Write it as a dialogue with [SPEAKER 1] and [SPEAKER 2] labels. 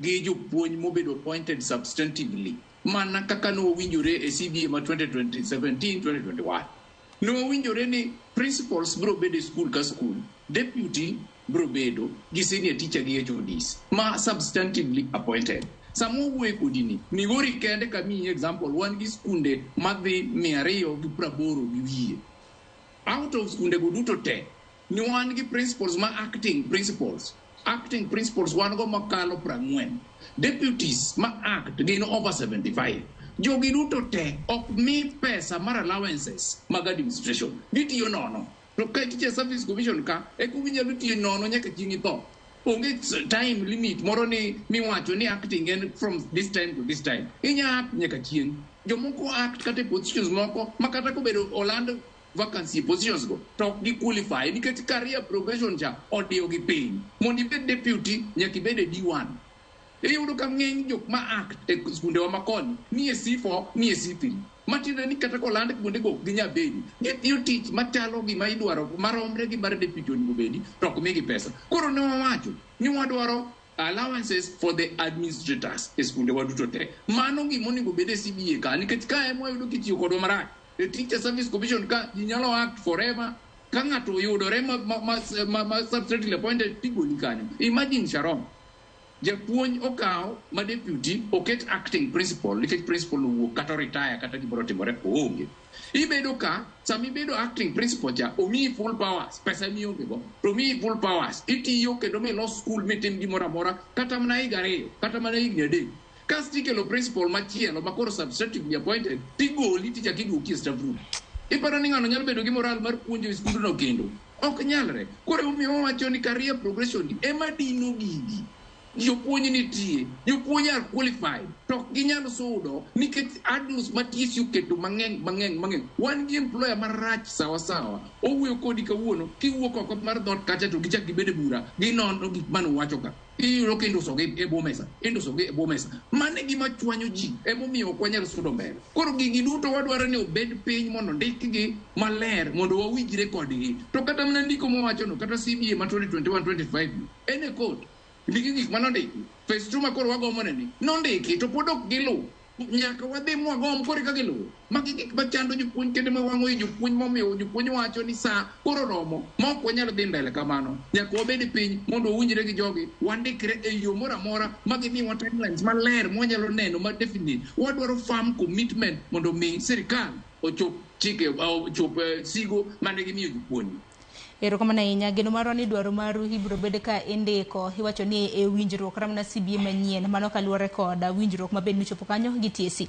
[SPEAKER 1] Gi jopuonj mobedo appointed substantively mana kaka nowinjore e CBA ma 2017-2021. Nowinjore ni principals biro bedo e school ka school, deputy biro bedo gi senior teacher gi HODs ma substantively appointed. Sama wawuoyo kodi ni, Migori kende kamiyi example, wan gi skunde madhi 280 gi wiye. Out of skunde go duto te, ni wan gi principals ma acting principals. Acting principals wan go makalo 40. Deputies ma act gin over 75. Jogi duto te ok mi pesa mar allowances mag administration. Gitiyo nono. To ka Teacher Service Commission ka, eka ginyalo tiyo nono nyaka chieng' itho. Onge time limit moro ni miwacho ni acting en from this time to this time. Inya act nyaka chieng'. Jomoko act kata e positions moko ma kata kobedo oland vacancy e positions go to ok gi qualify nikech career progression cha odiyo gi piny. Mondo ibed deputy nyaka ibed e D1. Iyudo ka ng'eny jok ma act e skundewa ma koni ni e C4 ni e C3. Matiende ni kata koland kuonde go ok ginyal bedi. Gitiyo tich machalo gima idwaro maromre gi mar deputy onego bedi to ok migi pesa. Koro ne wawacho ni wadwaro allowances for the administrators e skundewa duto te. Mano gima onego bed e CBA ka nikech ka ema wayudo kitiyo kodwa marach. E Teacher Service Commission ka ji nyalo act forever ka ng'ato oyudore ma substantially appointed tigoli kanyo. Imagine Sharon, japuonj okaw ma deputy oket acting principal nikech principal owuok kata retire kata gimoro otimore oonge. Ibedo ka sama ibedo acting principal cha omiyi full powers pesa mionge go to omiyi full powers itiyo kendo milos school mitim gimoro amora kata mana higa 2 kata mana higni 3 kasto ikelo principal machielo ma koro substantively appointed tigoli tichako iduoki e staff room. Iparo ni ng'ano nyalo bedo gi moral mar puonjo e skundno kendo? Ok nyalre. Koro emomiyo wawacho ni career progression ema dino gigi. Jopuonj nitie, jopuonj are qualified, to ok ginyal sudo nikech hurdles ma TSC oketo mang'eny mang'eny mang'eny. Wan gi employer marach sawa sawa. Owuoyo kodi kawuono, kiwuok oko mar dhoot kacha to gichak gibed e bura, ginono gik mane uwacho ka. Iyudo ka indusogi e bwo mesa, indusogi e bwo mesa. Mano e gima chwanyo ji, emomiyo ok wanyal sudo mbele. Koro gigi duto wadwaro ni obed piny mondo ndikgi maler mondo wawinjre kodgi. To kata mana ndiko mawachono, kata CBA ma 2021-25 en e court. Ndiki gik manondiki. Phase 2 ma koro wagomo neni, nondiki to pod ok giluw. Nyaka wadhi mwagom koro eka giluw. Magi gik machando jopuonj kendo mawang'o i jopuonj momiyo jopuonj wacho ni sa koro romo ma ok wanyal dhi mbele kamano. Nyaka wabed piny mondo wawinjre gi jogi, wandikre e yo moro amora ma gimiwa timelines maler mwanyalo neno ma definite. Wadwaro firm commitment mondo mi sirikal ochop chike, ochop sigo mane gimiyo jopuonj.
[SPEAKER 2] Erokamano ahinya. Geno marwa ni dwaro maru ibiro bed ka indiko. Iwacho ni e winjruok kata mana CBA manyien. Mano kaluwore kod winjruok mabed nochopo kanyo gi TSC.